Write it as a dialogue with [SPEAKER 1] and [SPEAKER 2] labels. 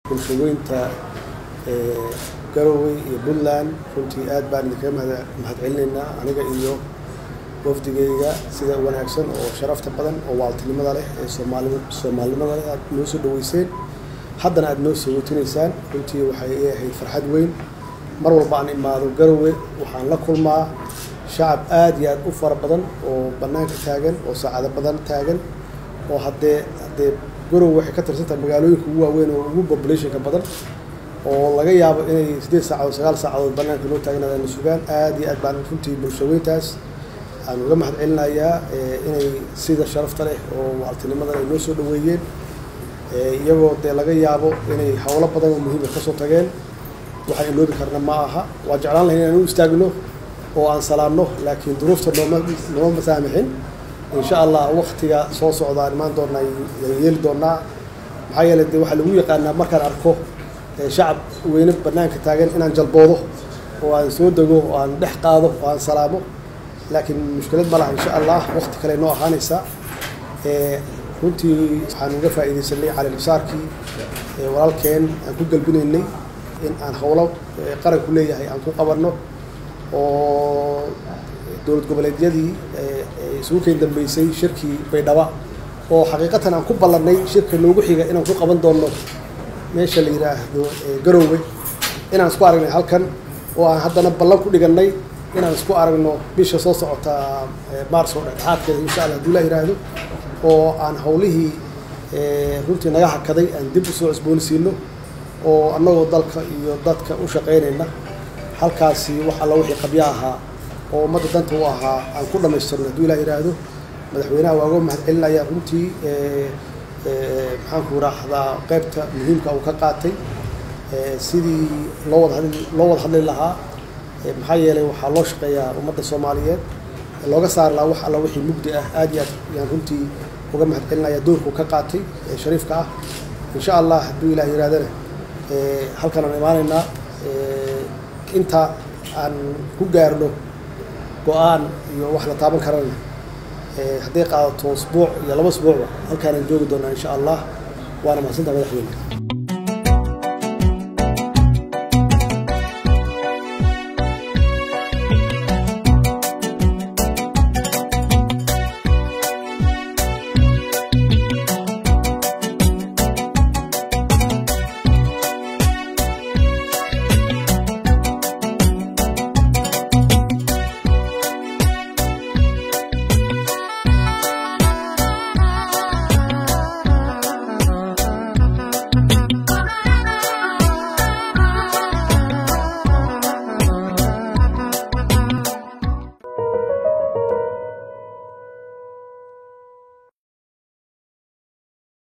[SPEAKER 1] Bulshaweynta Garowe iyo Puntland, runtii aad baan idinkaga mahadcelinaynaa aniga iyo wafdigayga sida wanaagsan oo sharafta badan oo waaltinimada leh ee Soomaali Soomaalinimada leh aad noo soo dhaweyseen, haddana aad noo soo wotinaysaan. Runtii waxay ii ahayd farxad weyn. Mar walba aan imaado Garowe waxaan la kulmaa shacab aad iyo aad u fara badan oo bannaanka taagan oo saacado badan taagan, oo haddee Garowe waxay ka tirsan tahay magaalooyinka ugu waaweyn oo ugu populationka badan, oo laga yaabo inay 8 saacadood, 9 saacadood bannaanka noo taagnaadaan, sugaan. Aad iyo aad baan runtii bulshaweyntaas aan uga mahad celinayaa inay sida sharafta leh oo waaltinimada ay noo soo dhaweeyeen, iyagoo dee laga yaabo inay howlo badan oo muhiima kasoo tageen. Waxaan iloobi karna ma aha. Waa jeclaan lahayn inaan u istaagno oo aan salaamno, laakiin duruufta nooma saamixin. Insha Allah waktiga soo socdaan imaan doonaa, yaan yeeli doonaa. Maxaa yeelay dee waxaa lagu yaqaanaa markaan arko shacab weyne banaanka taagan inaan jalboodo oo aan soo dego oo aan dhex qaado oo aan salaamo, laakiin mushkilad ma laha. Insha Allah wakti kale noo ahaanaysa. Runtii waxaan uga faa'iidaysanay caleemasaarkii walaalkeen aan ku galbinaynay in aan howlo qaranku leeyahay aan ku qabanno, oo dowlad goboleedyadii isugu keen dambeysay shirkii Baydhaba, oo xaqiiqatan aan ku ballannay shirka noogu xiga inaan ku qaban doonno meesha la yidhaahdo Garowe, inaan isku aragnay halkan, oo aan haddana ballan ku dhigannay inaan isku aragno bisha soo socota Maarso dhexdhexaadkeeda, insha Allah hadduu la yidhaahdo, oo aan howlihii runtii naga hakaday aan dib usoo cusboonsiino, oo annagoo dalka iyo dadka u shaqaynayna halkaasi wax alla wixii qabyo ahaa oo ummadda danta u ahaa aan ku dhammaystirno hadduu Ilah yidhaahdo. Madaxweynaha waa uga mahad celinaya runtii, maxaanku raahdaa, qaybta muhiimka uu ka qaatay sidii loo wada hadli lahaa. Maxaa yeelay waxaa loo shaqeeyaa ummadda Soomaaliyeed, looga saari lahaa wax alla wixii mugdi ah. Aad iyo aad yaan runtii uga mahad celinaya doorkuu ka qaatay ee shariifka ah. Insha Allah hadduu Ilah yidhahdana halkan aan imaanaynaa inta aan ku gaarno go-aan iyo wax la taaban karana. Hadday qaadato usbuuc iyo 2 usbuucba, halkaanaan joogi doonaa insha Allah. Waana mahadsantaha, madaxweyne.